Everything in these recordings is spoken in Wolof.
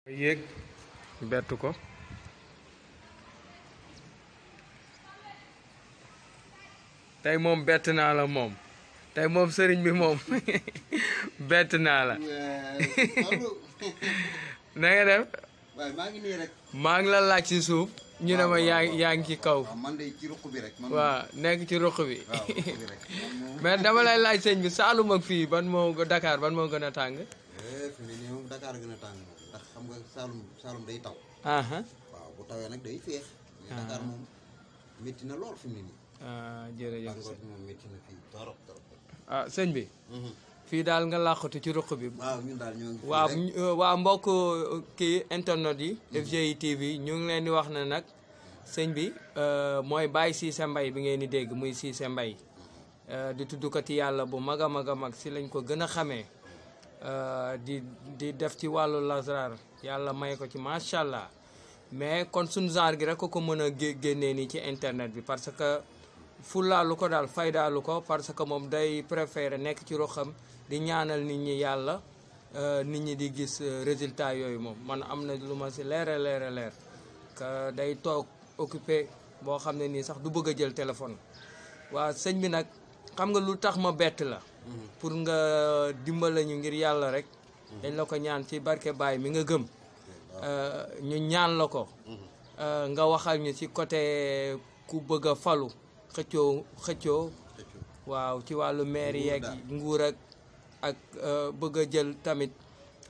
yéeg bett ko tey moom bett naa la moom tey moom sëriñ bi moom bett naa la na nga def waaye maa ngi nii rek maa ngi la laaj ci suuf ñu ne ma yaa ngi ci kaw man de ci ruq bi rek waaw nekk ci ruq bi mais dama lay laaj sëñ bi Saalum ak fii ban moo Dakar ban moo gën a tàng fi mu ne nii moom Dakar gën a tàng ndax xam nga Saalum day taw waaw bu tawee nag day féex mais Dakar moom métti na lool fi mu ne nii jërëjëf tàngoor bi moom métti na fii torop sëñ bi fii daal nga làqatu ci ruq bi waaw ñun daal ñoo ngi waaw mbokk kii internet yi FGI TV ñu ngi leen di wax ne nag sëñ bi mooy Baye Cissé Mbaye bi ngeen di dégg muy Cissé Mbaye di tuddukati yàlla bu mag a mag a mag si lañ ko gën a xamee di def ci wàllu lasrar yàlla may ko ci macha allah mais kon suñu genre gi rek ko mën a génnee nii ci internet bi parce que fulaalu ko daal faydaalu ko parce que moom day préféré nekk ci roxam di ñaanal nit ñi yàlla nit ñi di gis résultat yooyu moom man am na lu ma si leer que day toog occupé boo xam ne nii sax du bëgg a jël téléphone waa sëñ bi nag xam nga lu tax ma bett la pour nga dimbala ñu ngir yàlla rek dañ la ko ñaan ci barke Baay mi nga gëm ñu ñaan la ko nga waxal ñu ci côté ku bëgg a falu xëccoo waaw ci wàllu maire yeeg nguur ak bëgg a jël tamit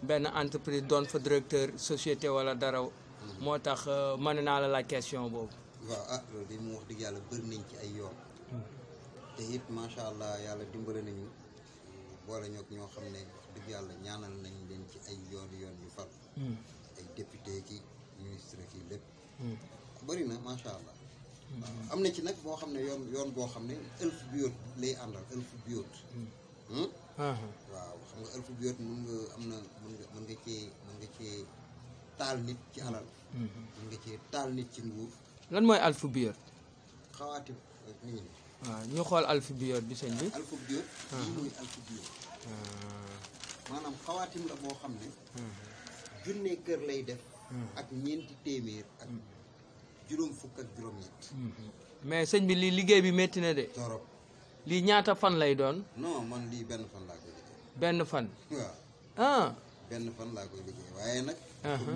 benn entreprise doon fa directeur société wala dara moo tax mën naa la laaj question boobu waaw loolu de mu wax dëgg yàlla bëri nañ ci ay yoon te it macha allah yàlla dimbale nañu boole ñoog ñoo xam ne wax dëgg yàlla ñaanal nañ leen ci ay yoon yu fal ay député ki ministre ki lépp bëri na macha allah waaw am na ci nag boo xam ne yoon boo xam ne ëlf biyoot lay àndal ëlf biyoot waaw xam nga ëlf biyoot mën nga cee taal nit ci alal mën nga cee taal nit ci nguur lan mooy alfu biyoot xawaati nii waaw ñu xool alfu biyoot bi sëñ bi alfu biyoot lii mooy alfu biyoot maanaam xawaatim la boo xam ne junne kër lay def ak ñeenti téeméer ak juróom fukk ak juróom-ñett mais sëñ bi lii liggéey bi métti na de torop lii ñaata fan lay doon non man lii benn fan laa koy liggéey benn fan waaw benn fan laa koy liggéey waaye nag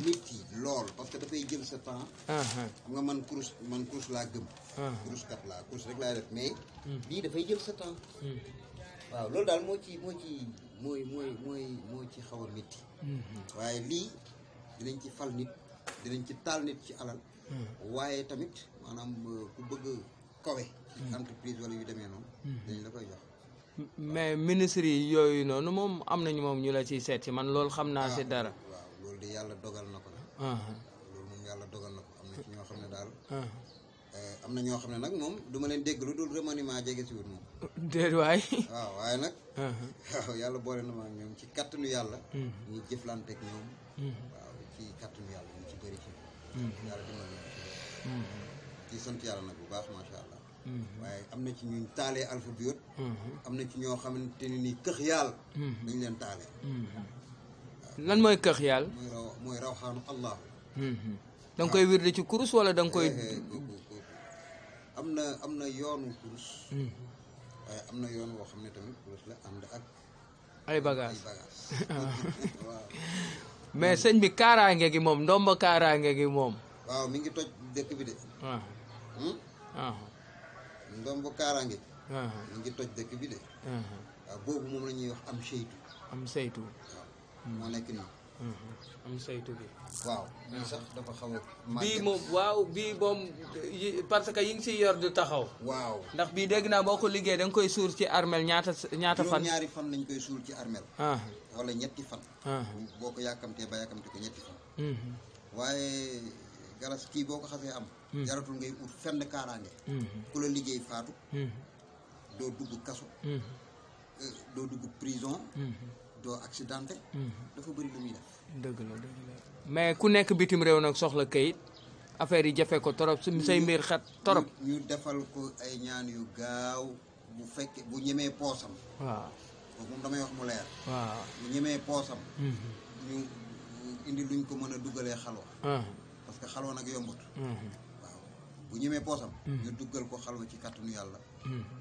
métti lool parce que dafay jël sa temps xam nga man kurus laa gëm kurus kat laa kurus rek laay def mais lii dafay jël sa temps waaw loolu daal moo ci xaw a métti waaye lii dinañ ci fal nit dinañ ci taal nit ci alal waaye tamit maanaam ku bëgg kawe ci entreprise wala yu demee noonu dañ la koy jox mais ministre yi yooyu noonu moom am nañu moom ñu la ciy seet ci man loolu xam naa si dara waaw loolu de yàlla dogal na ko nag loolu moom yàlla dogal na ko am na ci ñoo xam ne daal am na ñoo xam ne nag moom du ma leen dégg lu dul remaniement jege si wut moom déet waay waaw waaye nag waaw yàlla boole na ma ak ñoom ci kattanu yàlla ñu jëflanteeg ñoom waaw ci kattanu yàlla ñu ci bëri ci yàlla dimbal na ci sant yàlla nag bu baax macha allah waaye am na ci ñuñ taalee alpha biot am na ci ñoo xamante ne ni këx yàlla dañ leen taalee lan mooy këx yàlla mooy rawxaanu allah da nga koy wirde ci kurus wala da nga koy am na yoonu kurus waaye am na yoon woo xam ne tamit kurus la ànd ak ay bagage waaw mais sëñ bi kaaraange gi moom ndomba kaaraange gi moom waaw mi ngi toj dëkk bi de ndomba kaaraange mi ngi toj dëkk bi de waaw boobu moom la ñuy wax am saytu waaw moo nekk nii am saytu bi waaw bii sax dafa xaw a bii moom waaw bii moom parce que yi ngi si yor du taxaw waaw ndax bii dégg naa boo ko liggéey da nga koy suur ci armel ñaata fan ñaari fan lañ koy suul ci armel wala ñetti fan boo ko yàkkamtee ba yàkkamte ko ñetti fan waaye garas kii boo ko xasee am jaratul ngay ut fenn kaaraange ku la liggéey faatu doo dugg kaso doo dugg prison doo accidenté dafa bëri lu muy def dëgg la mais ku nekk bitim réew nag soxla kayit affaire yi jafe ko torop say mbir xat torop ñu defal ko ay ñaan yu gaaw bu fekkee bu ñemee poosam waaw moom damay wax mu leer waaw bu ñemee poosam ñu indi luñ ko mën a dugalee xalwa parce que xalwa nag yombut waaw bu ñemee poosam ñu duggal ko xalwa ci kàttanu yàlla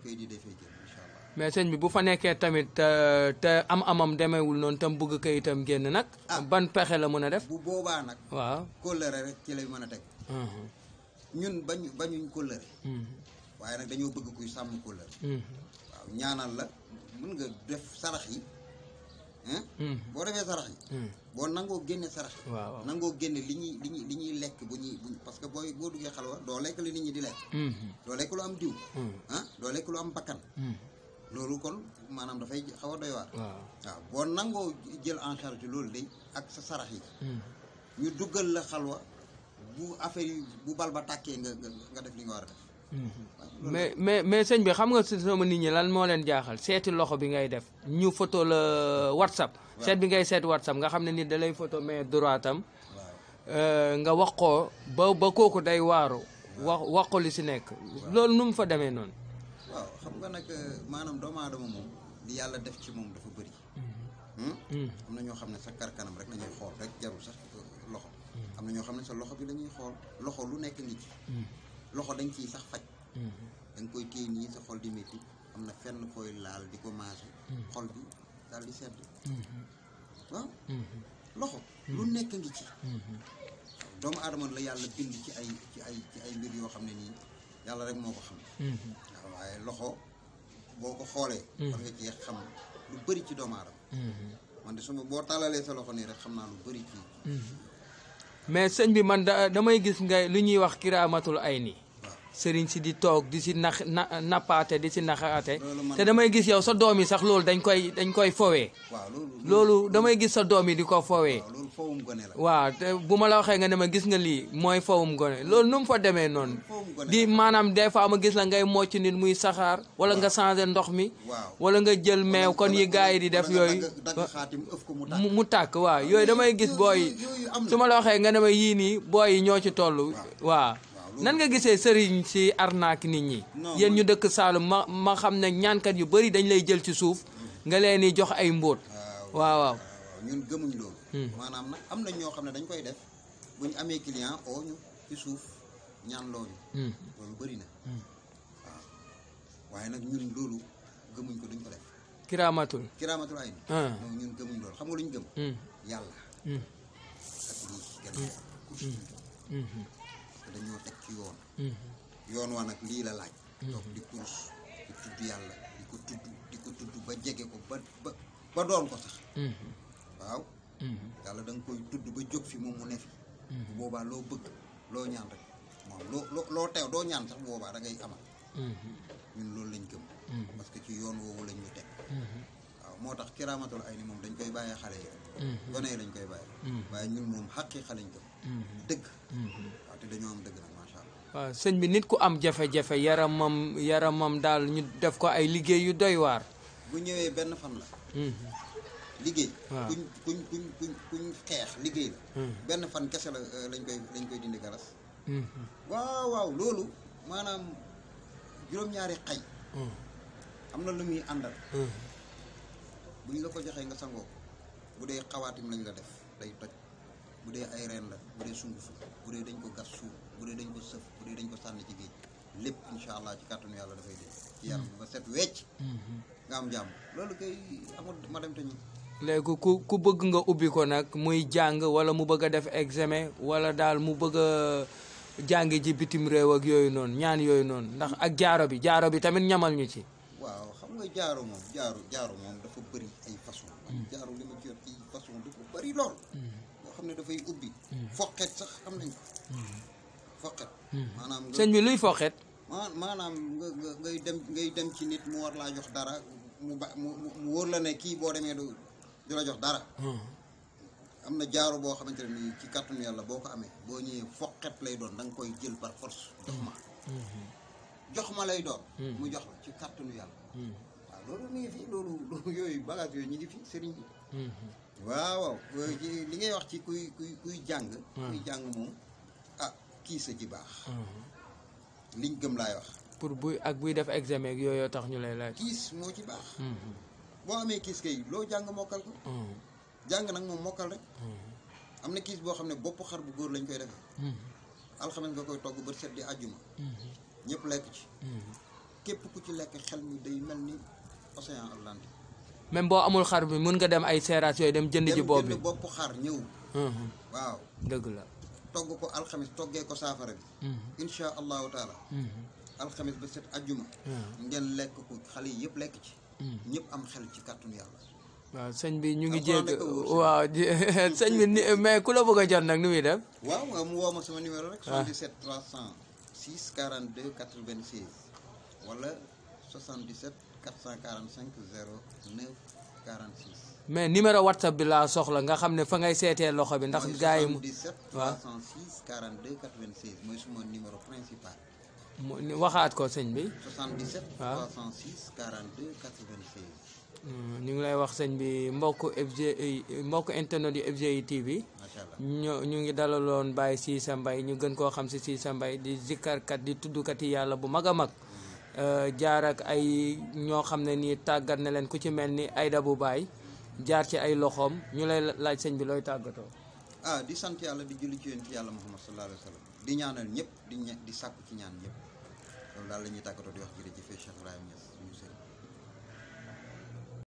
kay di defee jël incha allah mais sëñ bi bu fa nekkee tamit te amam demeewul noonu tam bëgg kayitam génn nag ban pexe la mën a def bu boobaa nag waaw kóllëre rek ci lay mën a teg ñun bañuñ kóllëre waaye nag dañoo bëgg kuy sàmm kóllëre waaw ñaanal la mën nga def sarax yi boo defee sarax yi boo nangoo génne sarax yi nangoo génne li ñuy lekk bu parce que boo duggee xalwa doo lekk li nit ñi di lekk doo lekk lu am diw doo lekk lu am bakkan loolu kon maanaam dafay xaw a doy waar waaw boo nangoo jël en charge loolu day ak sa sarax yi ñu duggal la xalwa bu affaire yi bu bal ba tàkkee nga def li nga war a def mais sëñ bi xam nga sama nit ñi lan moo leen jaaxal seeti loxo bi ngay def ñu photo la WhatsApp seet bi ngay seet WhatsApp nga xam ne nit da lay photo mais droitam nga wax ko ba kooku day waaru wax ko li si nekk loolu nu mu fa demee noonu waaw xam nga nag maanaam doomu aadama moom li yàlla def ci moom dafa bëri am na ñoo xam ne sa kar kanam rek lañuy xool rek jarul sax loxo am na ñoo xam ne sa loxo bi la ñuy xool loxo lu nekk ngi ci loxo dañ ciy sax faj da nga koy téye nii sa xol di métti am na fenn fooy laal di ko maase xol bi daal di sedd waaw loxo lu nekk ngi ci doomu aadama la yàlla bind ci ay mbir yoo xam ne nii yàlla rek moo ko xam waaw waaye loxo boo ko xoolee war nga cee xam lu bëri ci doomu aadama man de suma boo tàllalee sa loxo nii rek xam naa lu bëri ci mais sëñ bi man damay gis nga lu ñuy wax kiraamatul ay ni sëriñ si di toog di si nappaate di si naxaate te damay gis yow sa doom yi sax loolu dañ koy fowee loolu damay gis sa doom yi di ko fowee waaw te bu ma la waxee nga ne ma gis nga lii mooy fowum gone loolu nu mu fa demee noonu di maanaam des fois ma gis la ngay mocc nit muy saxaar wala nga changé ndox mi wala nga jël meew kon yi gars yi di def yooyu mu tàkk waaw yooyu damay gis booy su ma la waxee nga ne ma yii nii booy yi ñoo ci toll waaw nan nga gisee sëriñ si arnaque nit ñi yéen ñu dëkk Saalum ma xam ne ñaankat yu bëri dañ lay jël ci suuf nga leen di jox ay mbóot waaw ñun gëmuñ loolu maanaam nag am na ñoo xam ne dañ koy def bu ñu amee client oo ñu ci suuf ñaan looñu loolu bëri na waaw waaye nag ñun loolu gëmuñ ko duñ ko def kiraamatul ay ni ñun gëmuñ loolu xam nga lu ñu gëm yàlla ak lii dañoo teg ci yoon wa nag lii la laaj donc di kurus di tudd yàlla di ko tudd ba jege ko ba doon ko sax waaw yàlla da nga koy tudd ba jóg fi moom mu ne fi bu boobaa loo bëgg loo ñaan rek moom loo teew doo ñaan sax bu boobaa da ngay amal ñun loolu lañ gëm parce que ci yoon woowu lañ ñu teg waaw moo tax kiraamatul ay ni moom dañ koy bàyyee xale yi rek gone yi lañ koy bàyyee waaye ñun moom xaqiiqa lañ gëm dëgg waaw te dañoo am dëgg nag macha allah waaw sëñ bi nit ku am jafe-jafe yaramam daal ñu def ko ay liggéey yu doy waar bu ñëwee benn fan la liggéey kuñ xeex liggéey la benn fan kese la lañ koy dindi galas waaw loolu maanaam juróom-ñaari xay am na lu muy àndal bu ñu la ko joxee nga sangoo bu dee xawaatim lañ la def day toj bu dee ay reen la bu dee sunguf bu dee dañ ko gas suuf bu dee dañ ko sëf bu dee dañ ko sànni ci géej lépp incha allah ci kàttanu yàlla dafay dee ci yaram ba set wecc nga am jàmm loolu kay amul ma dem te ñu léegi ku bëgg nga ubbi ko nag muy jàng wala mu bëgg a def examen wala daal mu bëgg a jàng ji bitim réew ak yooyu noonu ñaan yooyu noonu ndax ak jaaro bi tamit ñamal ñu ci waaw xam nga jaaro moom dafa bëri ay façon jaaro li ma jot ci façon dafa bëri lool boo xam ne dafay ubbi foqet sax am nañ ko foqet maanaam sëñ bi luy foqet maanaam ngay dem ci nit mu war laa jox dara mu wóor la ne kii boo demee du la jox dara am na jaaro boo xamante ne nii ci kàttanu yàlla boo ko amee boo ñëwee foqet lay doon da nga koy jël par force jox ma lay doon mu jox la ci kàttanu yàlla waaw loolu mi ngi fi loolu yooyu bagage yooyu ñu ngi fi sëriñ bi waaw li ngay wax ci kuy jàng moom kii sa ci baax liñ gëm laay wax pour buy def examen yooyu tax ñu lay laaj kiis moo ci baax boo amee kiis kay loo jàng mokkal ko jàng nag moom mokkal rek am na kiis boo xam ne bopp xar bu góor lañ koy defee alxames nga koy togg ba set di àjjuma ñëpp lekk ci képp ku ci lekk xel mi day mel ni océan Atlantique. même boo amul xar bi mun nga dem ay seeraas yooyu dem jënd ji bopp bi dem bopp xar ñëw waaw dëgg la togg ko alxames toggee ko saafara bi insha allahu taala alxames ba set àjjuma ngeen lekk ko xale yi yëpp lekk ci ñëpp am xel ci kàttanu yàlla waaw sëñ bi ñu ngi jégg waaw sëñ bi mais ku la bëgg a jot nag nu muy def waaw mu woo ma sama numéro rek 77 306 42 96 wala 77 445 09 46 mais numéro WhatsApp bi laa soxla nga xam ne fa ngay seetee loxo bi ndax gars yi 77 306 42 96 mooy suma numéro principal waxaat ko sëñ bi 77 306 42 96 ñu ngi lay wax sëñ bi mbokk internet yu FGI TV ñu ngi dalaloon Baye Cissé Mbaye ñu gën koo xam si Cissé Mbaye di zikkarkat di tuddukat yi yàlla bu mag a mag jaar ak ay ñoo xam ne nii tàggat na leen ku ci mel ni Aïda bu Baye jaar ci ay loxoom ñu lay laaj sëñ bi looy tàggatoo di sant yàlla di julli ci yonent yàlla Muhammad sallallahu alayhi wa sallam di ñaanal ñëpp di sàkku ci ñaan ñëpp loolu daal la ñuy tàggatoo di wax jërëjëf Cheikh Ibrahima Niass